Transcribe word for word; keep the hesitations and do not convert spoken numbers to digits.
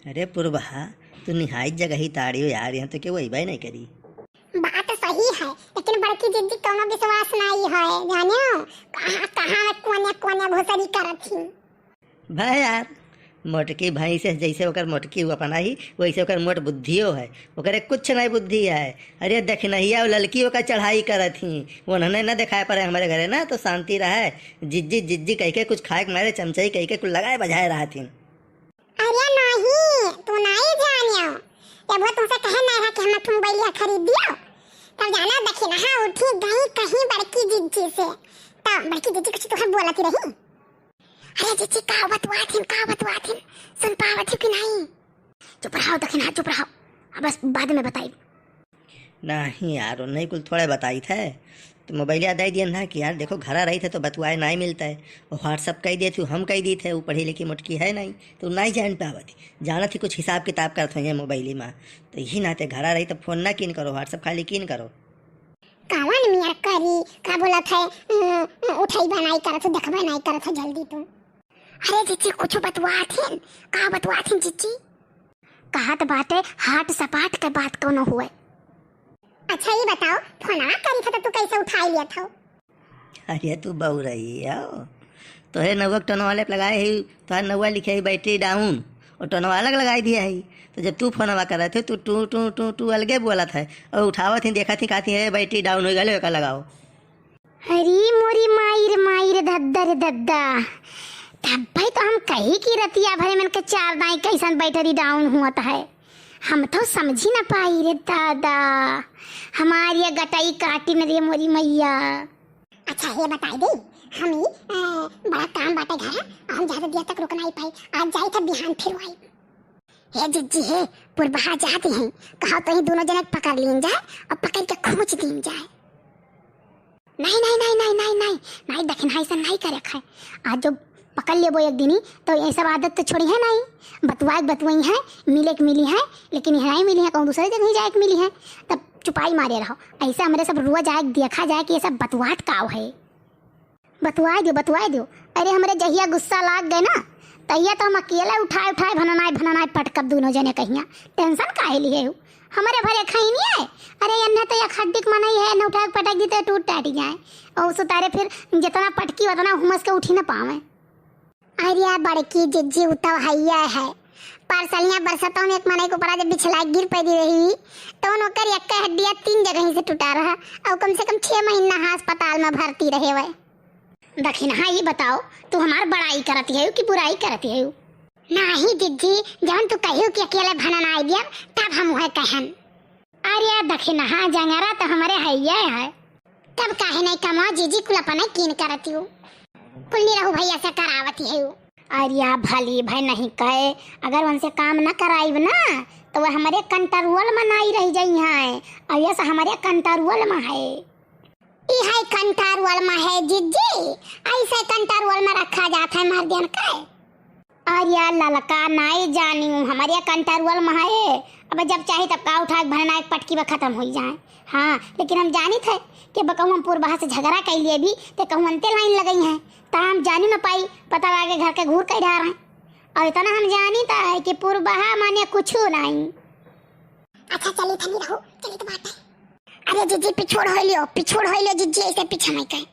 अरे पुरबहा, तू निहाई जगह ही ताड़ी हो यार, यहाँ तो केहू अइबे नहीं करी। बात सही है, लेकिन बड़की जिज्जी कौनो विश्वास नहीं है, जानियो। कहाँ, कहाँ में कोने, कोने घुसरी करत ही। भाई यार, मोटकी भैंस है, जैसे ओकर मोटकी हुआ पना ही, वैसे ओकर मोट बुद्धियो है। ओकरे कुछ नहीं बुद्धि है। अरे दखिनहिया और ललकी ओकर चढ़ाई करत ही, उन्होंने न दिखाए पड़े हमारे घरे ना, तो शांति रहे। जिज्जी, जिज्जी कह के कुछ खाए के मारे चमचई कह के कुछ लगाए बजाए रहत ही। अरे नहीं, तू नहीं जानियो। जब वो तुमसे कहे नहीं रहा कि हम तुम बैलिया खरीद दियो, तब जाना दखिनहा उठी गई कहीं बड़की जिज्जी से। तब बड़की जिज्जी कुछ तुहे बोलत ही रही। अरे जिज्जी, का बतुआत हिन, का बतुआत हिन? सुन पावत ही कि नहीं? चुप रहो दखिनहा, चुप रहो। अब बस बाद में बताई। नहीं यार, उन्हें कुल थोड़े बताई थे। तो मोबाइलिया दे दिए ना कि यार देखो, घरा रही थे तो बतुआए नहीं मिलता है। वो WhatsApp कह दिए थे, हम कह दी थे, वो पढ़ी लिखी मोटकी है नहीं, तो नहीं जान पावत ही। जानत ही कुछ हिसाब किताब करत होइहैं मोबाइली में। तो यही नाते घरा रही तो फोन ना कीन करो, WhatsApp खाली कीन करो। कवन मियर करी, का बोलत है, उम, उठई बनाई करत हो, देखबे नहीं करत हो जल्दी तू। अरे जिज्जी, कुछ बतुआत हिन, का बतुआत हिन जिज्जी? कहत बाटे हाट सपाट के बात कौनो हुए। अच्छा ये बताओ, फोनवा करी था तो तू कैसे उठाई लिया था? अरे तू बउरई हो, तोहे नौवा के टोनवा वाले पे लगाए ही, तोहार नौवा लिखे ही battery down, और टोनवा अलग लगाई दिया है। तो जब तू फोनवा करत है, तू टू टू टू टू अलगे बोलत है, और उठावत ही, देखत ही, कहत ही, "ए, battery down हो गए, ओका लगाओ।" अरे मोरी माई रे माई रे, दद्दा रे दद्दा। तब भाई तो हम कही कि रतिया भरे मन के चार दाई कैसन battery down हुआ है। हम तो समझी ना पाई रे दादा, हमारी ये गटाई काटी न रे मोरी मैया। अच्छा ये बताई दे, हम ही, अ, बड़ा काम बाटे घर, हम ज्यादा देर तक रुक नहीं पाई, आज जाई थे बिहान फिर आई। हे जिज्जी हे, पुरबहा जाती हैं, कहो तो ही दोनों जने पकड़ लीन जाए और पकड़ के खोंच दीन जाए। नहीं, नहीं, नहीं, नहीं, नहीं, नहीं, नहीं, दखिनहा ऐसा नहीं करे खाए। आज जो पकड़ लेबो एक दिन ही, तो ये सब आदत तो छोड़ी है नहीं। बतुआए के बतुआई है, मिले के मिली है, लेकिन यहाँ नहीं मिली है, कहूँ दूसरे जगह ही जाए के मिली है, तब चुपाई मारे रहो। ऐसे हमरे सब रोज आए के देखा जाए कि ये सब बतुआत का है। बतुआए दियो, बतुआए दियो। अरे हमरे जहिया गुस्सा लाग गए ना, तहिया तो हम अकेले उठाए उठाए भननाए भननाए पटकब दोनों जने कहिया। Tension काहे लिए हो? हमरे भरे खैनी है। अरे एन्ने तो एक हड्डी के मनई है, न उठाए के पटक दी तो टूट टाट जाए। और सुतारे फिर जितना पटकी उतना हुमस के उठी न पावे। अरे बड़की जिज्जी, उ तो हइये है। परसलिया बरसतवा में एक मनई के ऊपर जब बिछला गिर पड़ी रही, तो ओकर एक हड्डिया तीन जगह से टूटा रहा, और कम से कम छह महीना अस्पताल में भर्ती रहे हुए। दखिनहा, ई बताओ, तू हमार बड़ाई करत हऊ कि बुराई करत हऊ? नाही जिज्जी, जवन तू कहियो कि अकेले भनन आई दिया, तब हम उहे कहन। अरे दखिनहा, जंगरा तो हमरे हइये है। तब काहे नहीं कमवा जिज्जी कुल अपने कीन करत हऊ? कुल निरहू भैया से करावत हऊ। अरे भली भाई नहीं कहे, अगर उनसे काम न कराइब ना, तो वो हमरे control में नहीं रह जाई हैं। और ये से हमरे control में है। ई है control में है जिज्जी, ऐसे control में रखा जात है मर्दियन के। अरे ललका नाई जानी, हमरे control में है। अब जब चाही तब का उठा के भरना एक पटकी में खत्म हो जाए। हाँ, लेकिन हम जानी थे कि बकऊ हम पुरबहा से झगड़ा कर लिए भी, तो कहूँ अंते line लगई हैं। तो हम जानी न पाई, पता लागे घर के घूर कई डार हैं। और इतना हम जानी था है कि पुरबहा माने कुछ नहीं। अच्छा चली थनी रहो, चली तो बात है। अरे जिज्जी पिछोड़ हो लियो, पिछोड़ हो लियो जिज्जी, ऐसे पीछे नहीं कहे।